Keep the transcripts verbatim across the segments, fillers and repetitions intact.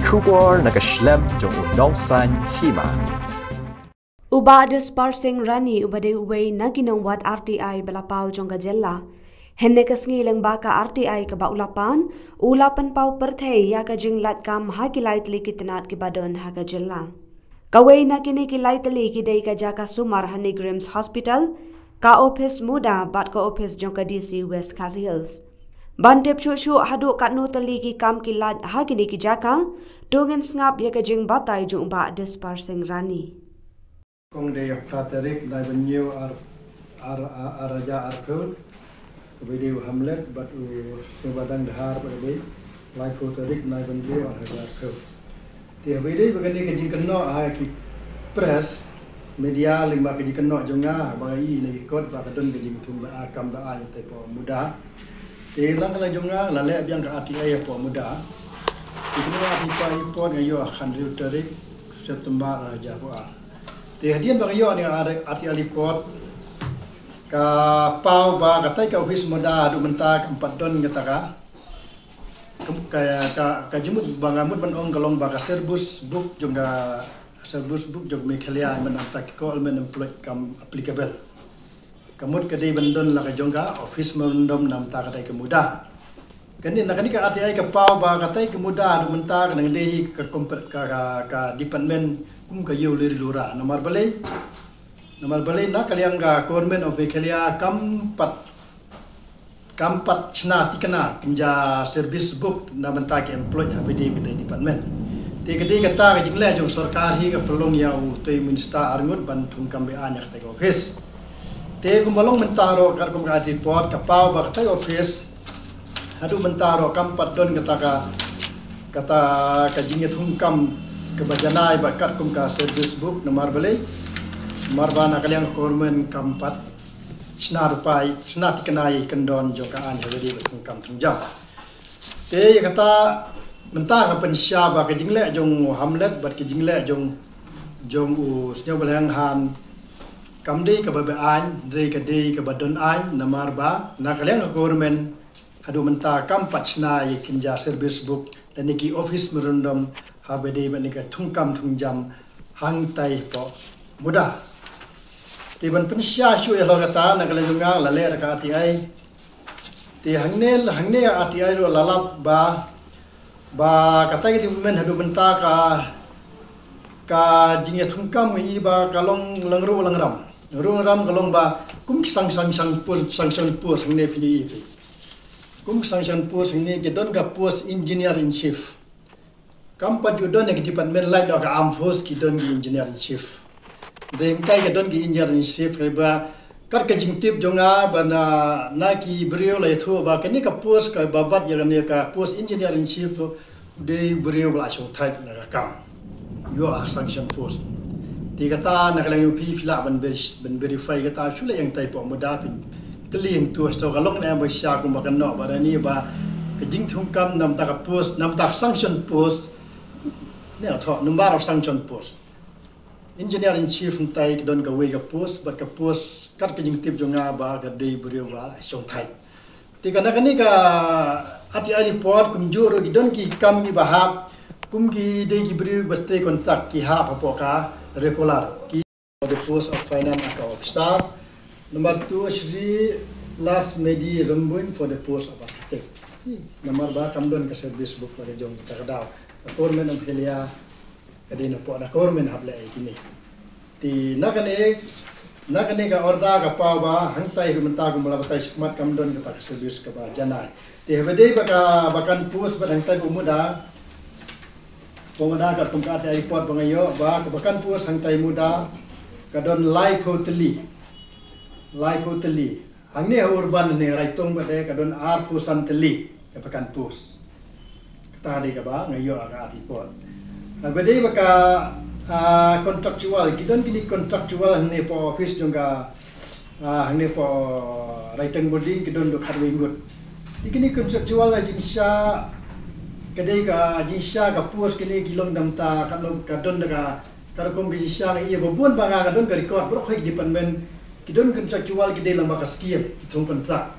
Khubor na ka shlem jong u nongsan hima. U Bah Dispar Singh Rani uba dei uwei na ki nongwad R T I ba la paw jong ka jylla, hynne ka sngi lyngba ka R T I kaba u la pan, u la pynpaw pyrthei ïa ka jinglait kam ha ki lai tylli ki tnat kiba don ha ka jylla. Kawei na kine ki lai tylli ki dei ka jaka sumar ha NEIGRIHMS Hospital, ka ophis MUDA bad ka ophis jong ka D C West Khasi Hills. Ban tip shuh shuh haduh katno tylli ki kam ki lait ha kine ki jaka, to ngin sngap ïa ka jingbatai jong u Bah Dispar Singh Rani. Kong dei phra tarik Naiwieng ar ar ar hajar arphew. Kaba dei u Hamlet bad u Sniawbhalang Dhar bad kaba laiphew tarik Naiwieng ar hajar arphew. Te haba dei ba kane ka jingkynnoh ha ki press media lyngba ka jingkynnoh jong nga ba i na ki kot ba ka don ka jingthung ba a kam ba a ïa te hapoh MUDA. Te lang lang jong nga la leh biang ka R T I hapoh MUDA. Te kane R T I report nga ïoh ha ka hynriew tarik September ar hajar arphew ar. Te hadien ba ka ïoh ne R T I report ka paw ba katai ka office MUDA haduh mynta kam pat don kata ka ka ka ka jingmut ba nga mut ban ong ka long ba ka service book jong ka service book jong Meghalaya mynta ki government employed kam applicable. Ka mut ka dei ban don la ka jong ka office memorandum na mynta katai ka MUDA. Kane na kane ka R T I ka paw ba katai ka MUDA haduh mynta ka nang dei ka kompet ka ka, ka department kum ka ïew liri lura namar balei. Namar balei na ka liang ka government of Meghalaya kam pat kam pat shna tikna kynja service book na mynta ki employed ha phi dei katai department. Te ka dei kata ka jingleh jong sorkar hi ka pynlong ïa u tei minister arngut ban thung kam be an ïa katai ka office. Te kumba long mynta ruh katkum ka report ka paw ba katai office haduh mynta ruh kam pat don kata ka kata ka jingïathung kam kaba janai ba katkum ka service book namar balei. Namar ba na ka liang government kam pat shna rupai shna tikna ïa kyndon jong ka an ha dei ba thung kam thung jam. Te ïa kata mynta ka pynshai ba ka jingleh jong u Hamlet bad ka jingleh jong jong u Sniawbhalang Dhar kam dei kaba be an dei ka dei kaba don an namar ba na ka liang ka government haduh mynta kam pat shna ïa kynja service book lane ki office memorandum haba dei ba ne ka thung kam thung jam hangtai hapoh MUDA. Te ban pynshai shuh ïa la kata na ka liang jong nga la leh da ka R T I. Te hangne hangne R T I ruh la lap ba ba katai ka department haduh mynta ka ka jingïathung kam i ba ka long lang ruh lang ram. Lang ruh lang ram ka long ba kum ki sang sang sang post sanction post hangne phi i phi. Kum ki sanction post hangne ki don ka post engineer in chief. Kam pat ju don ki department lait da ka armed force ki don ki engineer in chief. Dei kai ka don ki engineer in chief ba kat ka jingtip jong nga ba na na ki briew la ïathuh ba kane ka post ka ba bat ïa kane ka post engineer in chief dei briew ba la shong thait na ka kam. Ïoh ha sanction post. Te kata na ka liang phi phi lah ban ver- ban verify kata shu leh ïa tai hapoh MUDA phi. Kylli ïa tu sto ka long na ba sha kumba ka noh ba ni ba ka jingthung kam na mynta ka post na mynta ka sanction post. Ne thoh number of sanction post. Engineer in chief mynta ka don kawei ka post bad ka post kat ka jingtip jong nga ba ka dei briew ba shong thait. Te ka na kane ka R T I report kumjuh ruh ki don ki kam kiba hap kum ki dei ki briew ba trei contract ki hap hapoh ka regular ki for the post of finance account officer. Number two, Shri Lasmedi Rymbui for the post of architect. Hi, namar ba kam don ka service book ba ka jong ka daw. Ka government of Meghalaya ka dei na pok na government hap leh ïa kine. Te na kane na kane ka order ka paw ba hangtai ka mynta ka mula batai shikmat kam don kata ka service kaba janai. Te haba dei ba ka ba kan post ba hangtai ba MUDA. Ba MUDA katkum ka R T I report ba nga ïoh ba ka ba kan post hangtai MUDA ka don laiphew tylli. Laiphew tylli. Hangne ha urban ne Raitong ba dei ka don arphew san tylli ka ba kan post. Kata dei kaba nga ïoh ka article. Ba dei ba ka ah, contractual ki don kini contractual hangne hapoh office jong ka ah, hangne hapoh Raitong building ki don duk khatwei ngut. Kini contractual la jingsha ka dei ka jingsha ka post kini ki long dam ta ka long ka don da ka ka rukom ka jingsha nga ïa ba bun ba nga ka don ka record bro khoi department. Ki don contractual ki dei lang ba ka scheme ki thung contract.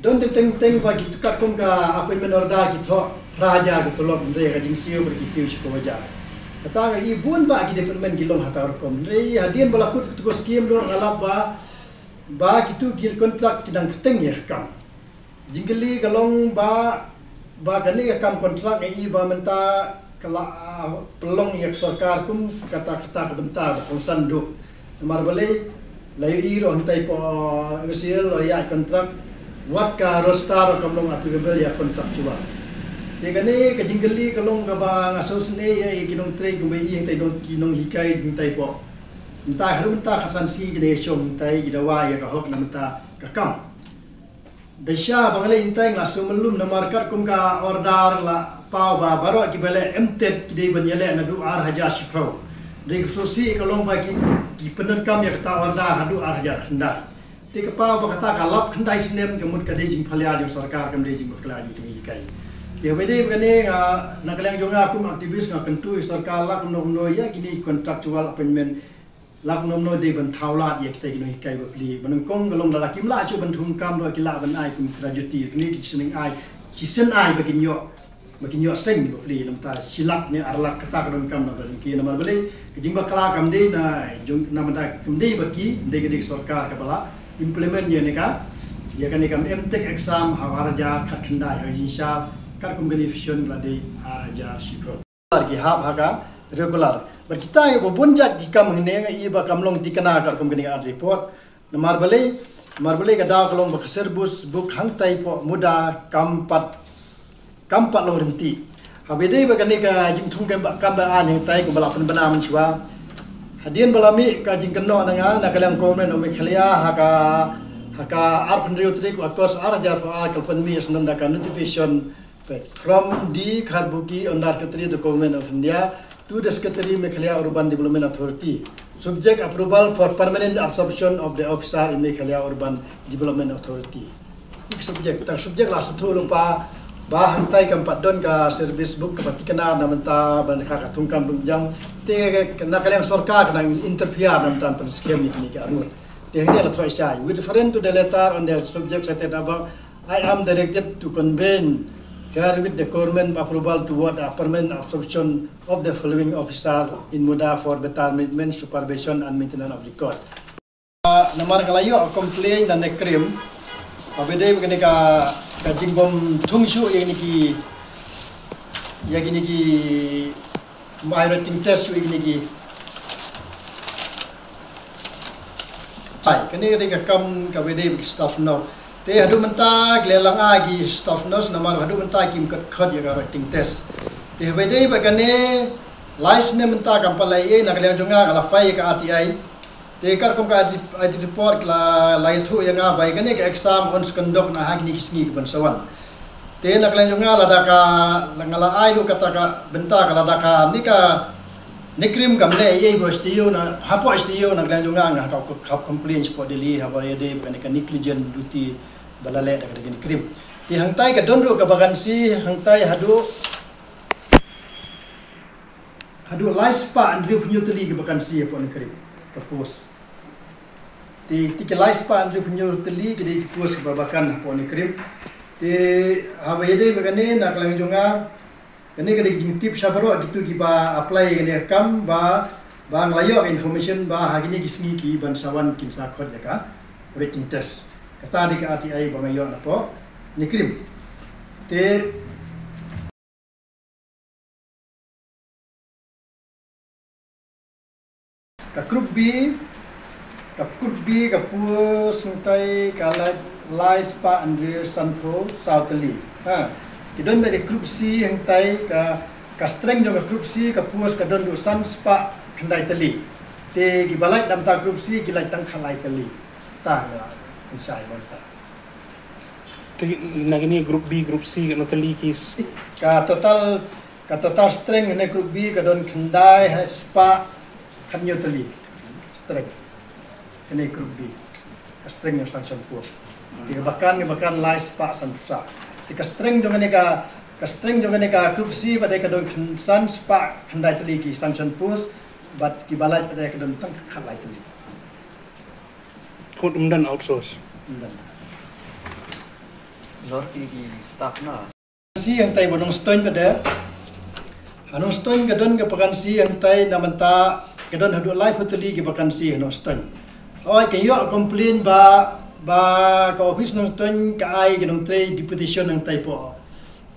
Don teng teng teng ba ki tukar kum ka appointment order ki thoh. phra hajar ka tulop, hynrei ka jingsiew bad ki siew shiphew hajar. Kata nga i bun bah ki department ki long ha kata ka rukom. Hynrei hadien ba la kut katu ka skim ruh nga lap ba, ba kitu ki kontrak ki dang kyrteng ïa ka kam. Jingkylli ka long ba, ba kane ka kam kontrak nga i ba mynta ka la, ah, pynlong ïa ka sorkar kum kata, kata ka bynta ba kongsan duh. Namar balei, la ïohi ruh hangtai hapoh, ah, N C L ruh ïa kontrak, wat ka roster ruh kam long applicable ïa kontraktual. Te kane ka jingkylli ka long kaba nga sngewsynei ïa ki nongtrei kumba i hangtai, nong, ki nonghikai hangtai hapoh. Mynta haduh mynta khatsan sngi ki dang ïashong hangtai, ki dawa ïa ka hok na mynta ka kam. Bad sha ba nga leit hangtai nga sngewmyllum namar katkum ka order la paw ba baroh kiba leh M.Tet ki dei ban ïaleh naduh ar hajar shiphew. Dei ka sngewsih ka long ba ki, ki pyndonkam ïa kata order haduh ar hajar khyndai. Te ka paw ba kata ka lap khyndai snem, ka mut ka dei jingphalia jong sorkar, kam dei jingbakla jong ki nonghikai. Ïa ba dei ba kane nga, na ka liang jong nga kum activist nga kyntu ïa sorkar la kumno kumno ïa kine contractual appointment. La kumno kumno dei ban thaw lad ïa kita ki nonghikai bapli. Ba nyngkong ka long lada kim lah shuh ban thung kam ruh ki lah ban ai kum gratuity. Kine ki seng ai, shisien ai ba kin ïoh, ba kin ïoh seng bapli, namar ta shi lak ne ar lak kata ka donkam na ba jong ki. Namar balei ka jingbakla kam dei na jong, namar ta kam dei ba ki, dei ka dei ka sorkar kaba la implement ïa kane ka, ïa kane ka M.Tech exam ha ar hajar khatkhyndai ha ka jingshisha, katkum ka notification la dei ar hajar shiphew. Ki hap ha ka regular. Bad kita ïa ba bun jait ki kam hangne nga i ba kam long thikna katkum kane ka report. Namar balei, namar balei ka daw ka long ba ka service book hangtai hapoh MUDA kam pat, kam pat long ryntih. Haba ïadei bad kane ka jingthung kam ba, kam ba aiñ hangtai kumba la pynbna mynshuwa. Hadien ba la mih ka jingkynnoh na nga na ka liang Government of Meghalaya ha ka, ha ka arphew hynriew tarik u August ar hajar arphew ar ka la pynmih syndon da ka notification from the Kharbuki Undersecretary to the Government of India to the Secretary Meghalaya Urban Development Authority. Subject approval for permanent absorption of the officer in Meghalaya Urban Development Authority. Ïa ka subject, tang subject la sngewthuh lypa ba hangtai kam pat don ka service book kaba thikna na mynta ban ka, ka thungkam thungjam. Te na ka liang sorkar ka nang interfere na mynta ban pynskhem ïa kine ki arngut. Te hangne la thoh shai. With reference to the letter on the subject cited above, I am directed to convene herewith the government approval toward a permanent absorption of the following officer in MUDA for better management, supervision and maintenance of record. Ah, namar nga la ïoh complain na NECRIM. Haba ïadei bad kane ka, ka jingbym thung shuh ïa kine ki, ïa kine ki, my writing test shuh ïa kine ki. Ai, kane ka dei ka kam kaba ïadei bad ki staff note. Te haduh mynta ki la lang ai ki staff note namar haduh mynta kim khot khot ïa ka writing test. Te haba ïadei bad kane lai snem mynta kam pat la ïoh, na ka liang jong nga nga la file ïa ka R T I. Te katkum ka audit, audit report la, la ïathuh ïa nga ba ïa kane ka exam yn sa conduct na ha kine ki sngi ki ban sa wan. Te na ka liang jong nga lada ka, la nga la ai ruh kata ka bynta ka lada ka ne ka NECRIM kam leh ei ei ba shu ïoh na, hapoh shu ïoh na ka liang jong nga nga ka, ka complain shapoh Delhi haba ïadei bad kane ka negligent duty ba la leh da ka NECRIM. Te hangtai ka don ruh ka vacancy hangtai haduh, haduh lai spah hynriew phew hynñiew tylli ki vacancy hapoh NECRIM ka post. Te, te ki lai spah hynriew phew hynñiew tylli ki dei ki post kiba vacant hapoh NECRIM. Te haba ïadei bad kane na ka liang jong nga, kane ka dei ka jingtip sha baroh kito kiba apply kane ka kam ba, ba nga la ïoh ka information ba ha kine ki sngi ki ban sa wan kin sa khot ïa ka written test. Kata dei ka R T I ba nga ïoh napoh NECRIM. Te ka group B, ka group B ka post hangtai ka la, lai spah hynriew sanphew saw tylli. Ha. Ki don bad ka group C hangtai ka, ka strength jong ka group C ka post ka don haduh san spah khyndai tylli. Te kiba lait namar ka group C ki lait tang khatlai tylli. Ta ïa pynshai mynta. Te na kine group B, group C, katno tylli ki s- Ka total, ka total strength kane group B ka don khyndai spah khathynñiew tylli. Strength kane group B. Ka strength jong sanction post. Te ka vacant, ka vacant lai spah sanphew saw. Te ka strength jong kane ka, ka strength jong kane ka group C ba dei ka don khyn-, san spah khyndai tylli ki sanction post, bad kiba lait ba dei ka don tang khatlai tylli. Khut ym don outsource. Ym don. Lor ki, ki staff na. Vacancy hangtai ba Nongstoiñ pat de. Ha Nongstoiñ ka don ka vacancy hangtai na mynta ka don haduh laiphew tylli ki vacancy ha Nongstoiñ. Hooid, ka ïoh complain ba, ba ka office Nongstoiñ ka ai ki nongtrei deputation hangtai hapoh,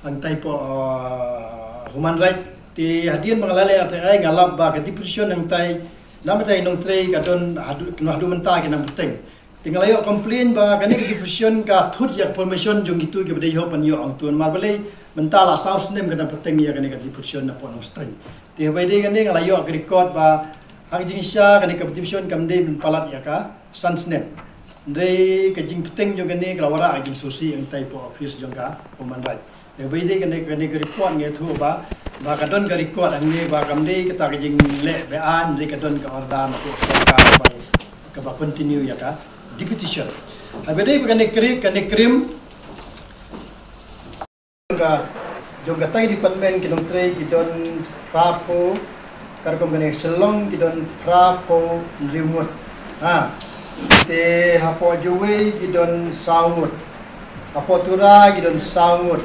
hangtai hapoh, uh, Human Right. Te hadien ba nga la leh R T I nga lap ba ka deputation hangtai na mynta ki nongtrei ka don haduh, haduh mynta ki nang bteng. Te nga la ïoh complain ba kane ka deputation ka thut ïa ka formation jong kitu kiba dei hok ban ïoh hangtu, namar balei mynta la saw snem ka dang pateng ïa kane ka deputation napoh Nongstoiñ. Te haba ïadei kane nga la ïoh ka record ba ha ka jingshisha kane ka deputation kam dei ban palat ïa ka san snem. Hynrei ka jingpateng jong kane ka la wanrah ka jingsngewsih hangtai hapoh office jong ka Human Right. Te haba ïadei kane, kane ka record nga ïathuh ba, ba ka don ka record hangne ba kam dei kata ka jingleh be-aiñ, hynrei ka don ka order napoh sorkar ba kaba continue ïa ka deputation. Haba ïadei ba kane krim, kane krim ka jong kata ka department ki nongtrei ki don phraphew, ka rukom kane Shillong ki don phraphew hynriew ngut. Ha. Te hapoh Jowai ki don saw ngut. Hapoh Tura ki don saw ngut.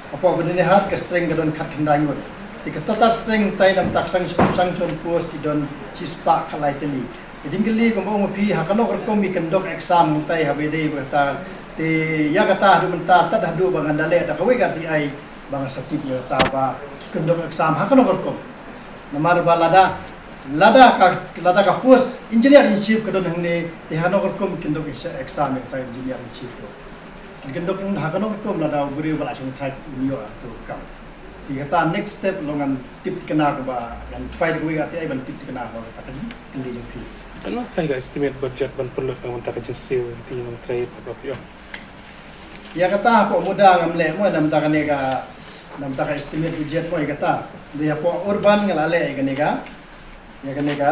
Hapoh Byrnihat ka strength ka don khatkhyndai ngut. Te ka total strength tai namta ka sanction, sanction post ki don shispah khatlai tylli. Ka jingkylli kumba ong ma phi ha kano ka rukom ki kyndok exam hangtai haba ïadei ba kata. Te ïa kata haduh mynta tad haduh ba ngan da leh da kawei ka R T I ba ngan sa tip ïa kata ba ki kyndok exam ha kano ka rukom. Namar ba lada, lada ka, lada ka post engineer in chief ka don hangne, te ha kano ka rukom kyndok exam ïa kata engineer in chief ruh. Kyndok ha kano ka rukom lada u briew ba la shong thait un ïoh ha kato ka kam. Te kata next step long ngan tip thikna kumba ngan fight kawei ka R T I ban tip thikna ha kata ka jingkylli jong phi. Ano, try ka estimate budget ban pynlut na mynta ka jingsiew ïa kito ki nongtrei ba phi ong. Ïa kata hapoh muda ngam leh mo namta kane ka, namta ka estimate budget mo ïa kata. Dei hapoh urban nga la leh ïa kane ka, ïa kane ka,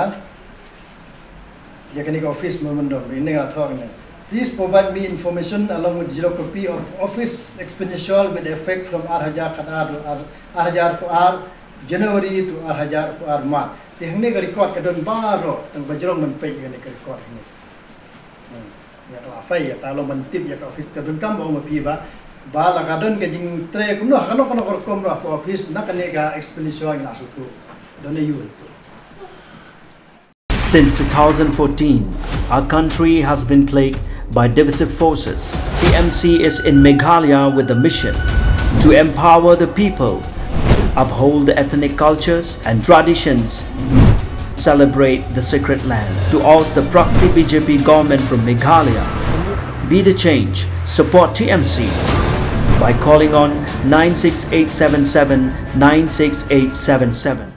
ïa kane ka office memorandum, ine nga la thoh kane. Please provide me information along with xerox copy of office expenditure with effect from ar hajar khatar to ar, ar hajar khatar January to ar hajar khatar March. Te hangne ka record ka don baroh, tang ba jrong ban peit ïa kane ka record hangne. Hmm. Ïa ka la fai ïa ta long ban tip ïa ka office ka donkam ba ong ma phi ba, ba la ka don ka jingtrei kumno ha kano kano ka rukom ruh hapoh office na kane ka expenditure ngi la sngewthuh. Don aiu. Since two thousand fourteen, our country has been plagued by divisive forces. T M C is in Meghalaya with the mission to empower the people, uphold the ethnic cultures and traditions, celebrate the sacred land. To oust the proxy B J P government from Meghalaya, be the change, support T M C by calling on nine six eight seven seven nine six eight seven seven.